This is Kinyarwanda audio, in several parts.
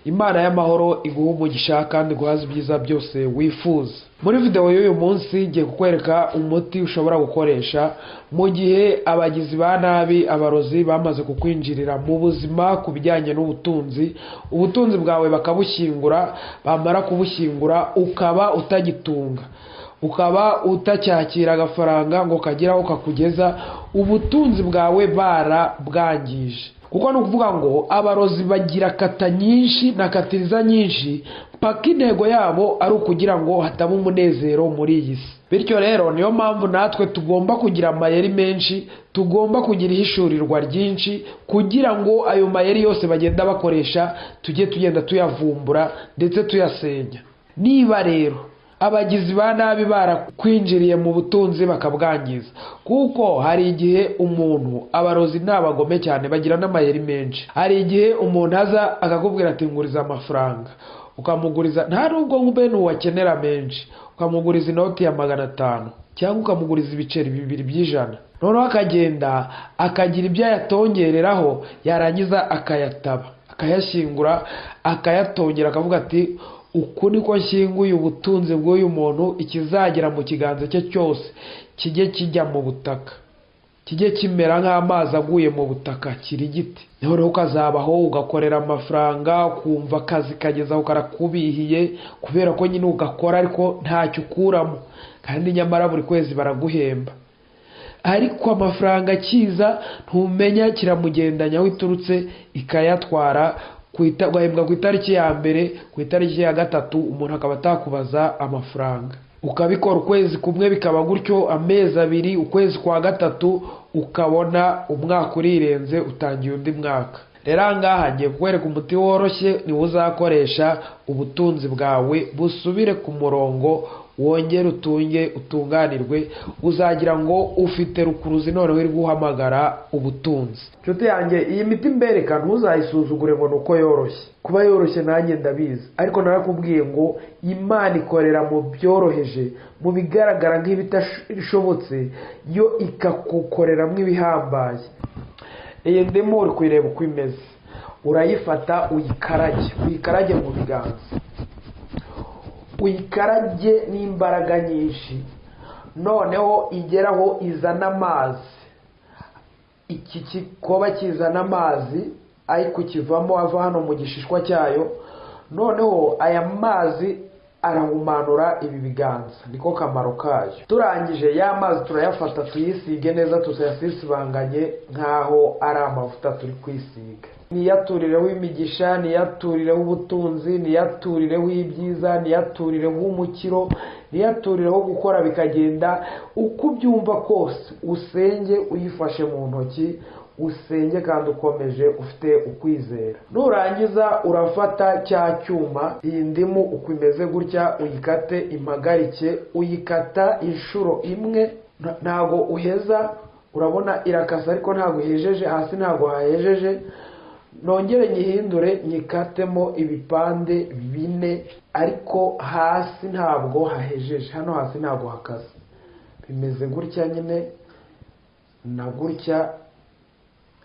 Imana y'amahoro iguha umugisha kandi iguhaze ibyiza byose wifuza. Muri videwo y'uyu munsi ngiye kukwereka umuti ushobora gukoresha mu gihe abagizi ba nabi, abarozi bamaze kukwinjirira mu buzima ku bijyanye n'ubutunzi, ubutunzi bwawe bakabushyingura, bamara kubushyingura ukaba utagitunga, ukaba utacyakira agafaranga ngo kagire aho kakugeza, ubutunzi bwawe barabwangije. Kuko ni ukuvuga ngo abarozi bagira kata nyinshi na katiriza nyinshi, paka intego yabo ari ukugira ngo hataba umunezero muri iyi si. Bityo rero niyo mpamvu natwe tugomba kugira amayeri menshi, tugomba kugira ihishurirwa ryinshi, kugira ngo ayo mayeri yose bagenda bakoresha tujye tugenda tuyavumbura ndetse tuyasenya. Niba rero abagizi ba nabi barakwinjiriye mu butunzi bakabwangiza, kuko hari igihe umuntu, abarozi ni abagome cyane, bagira n'amayeri menshi. Hari igihe umuntu aza akakubwira ati nguriza amafaranga, ukamuguriza, nta nubwo bene uwakenera menshi, ukamuguriza inoti ya 500 cyangwa ukamuguriza ibiceri 2 by'ijana, noneho akagenda akagira ibyo ayatongereraho, yarangiza akayataba, akayashyingura, akayatongera, akavuga ati uku niko nshyinguye ubutunzi bw'uyu muntu, ikizagera mu kiganza cye cyose kijye kijya mu butaka, kijye kimera nk'amazi aguye mu butaka, kirigite. Noneho ukazabaho ugakorera amafaranga, ukumva akazi kageze aho karakubihiye, kubera ko nyine ugakora ariko ntacyo ukuramo, kandi nyamara buri kwezi baraguhemba, ariko amafaranga akiza ntumenya kiramugendanya aho iturutse ikayatwara. Ugahembwa ku itariki ya 1, ku itariki ya 3 umuntu akaba atakubaza amafaranga. Ukabikora ukwezi kumwe bikaba gutyo, amezi 2, ukwezi kwa 3 ukabona umwaka urirenze, utangiye undi mwaka. Rero aha ngaha ngiye kukwereka umuti woroshye niwo uzakoresha ubutunzi bwawe busubire ku murongo, wongere utunge utunganirwe, uzagira ngo ufite rukuruzi noneho iri guhamagara ubutunzi. Nshuti yanjye, iyi miti mbereka ntuzayisuzugure ngo nuko yoroshye. Kuba yoroshye nanjye ndabizi, ariko narakubwiye ngo Imana ikorera mu byoroheje, mu bigaragara nk'ibitashobotse, yo ikagukoreramo ibihambaye. Iyi ndimu uri kuyireba uko imeze, urayifata uyikarage, uyikarage mu biganza, uyikarage n'imbaraga nyinshi, noneho igeraho izana amazi. Iki gikoba kizana amazi ariko kivamo ava hano mu gishishwa cyayo, noneho aya mazi arahumanura ibi biganza, niko kamaro kayo. Turangije ya mazi turayafata tuyisige neza, tuyasisibanganye nkaho ari amavuta turi kwisiga. Niyaturireho imigisha, niyaturireho ubutunzi, niyaturireho ibyiza, niyaturireho umukiro, niyaturireho gukora bikagenda uko ubyumva kose. Usenge uyifashe mu ntoki, usenge kandi ukomeje ufite ukwizera. Nurangiza urafata cya cyuma, iyi ndimu uko imeze gutya uyikate impagarike, uyikata inshuro imwe, ntago uheza, urabona irakasa ariko ntago ihejeje, hasi ntago hahejeje. Nongere nyihindure nyikatemo ibipande 4, ariko hasi ntabwo hahejeje, hano hasi ntabwo hakase, bimeze gutya nyine na gutya,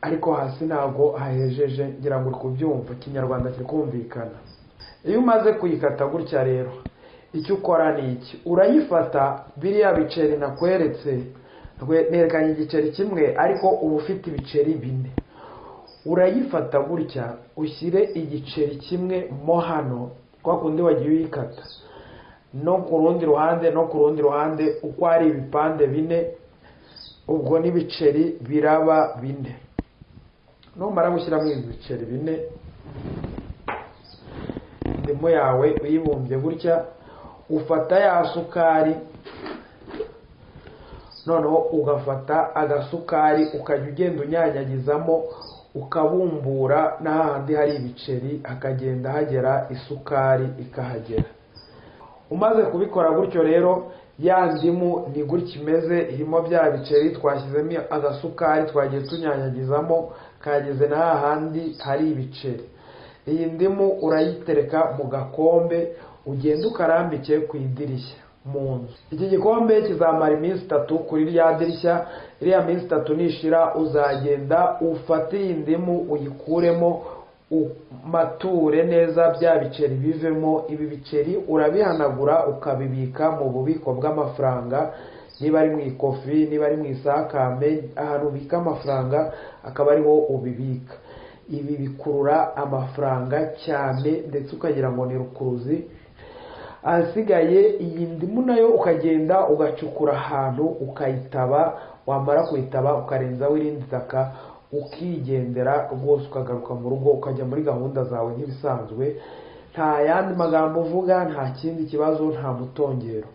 ariko hasi ntabwo hahejeje. Ngira ngo uri kubyumva, ikinyarwanda kiri kumvikana. Iyo umaze kuyikata gutya rero, icyo ukora ni iki: urayifata biriya biceri nakweretse, nerekanye igiceri kimwe ariko uba ufite ibiceri 4. Urayifata gutya ushyire igiceri kimwe mo hano kwa kundi wagiye uyikata, no ku rundi ruhande, no ku rundi ruhande, uko ari ibipande 4, ubwo n'ibiceri biraba 4. Numara gushyiramo ibiceri 4, indimu yawe uyibumbye gutya, ufata ya sukari, noneho ugafata agasukari ukajya ugenda unyanyagizamo, ukabumbura n'ahandi hari ibiceri hakagenda hagera isukari ikahagera. Umaze kubikora gutyo rero, ya ndimu ni gutya imeze, irimo bya biceri twashyizemo agasukari twagiye tunyanyagizamo, kageze na hahandi hari ibiceri. Iyi ndimu urayitereka mu gakombe, ugende ukarambike ku idirishya mu nzu. Iki gikombe kizamara iminsi 3 kuri rya dirishya. Iriya minsi 3 nishira uzagenda ufate iyi ndimu uyikuremo, Umature neza bya biceri bivemo. Ibi biceri urabihanagura, ukabibika mu bubiko bw'amafaranga, niba ari mu ikofi, niba ari mu isakame, ahantu ubika amafaranga akaba ariho ubibika. Ibi bikurura amafaranga cyane, ndetse ukagira ngo ni rukuruzi. Ahasigaye iyi ndimu nayo ukagenda ugacukura ahantu ukayitaba, wamara kuyitaba ukarenzaho irindi taka, ukigendera rwose, ukagaruka mu rugo, ukajya muri gahunda zawe nk'ibisanzwe. Nta yandi magambo uvuga, nta kindi kibazo, nta mutongero.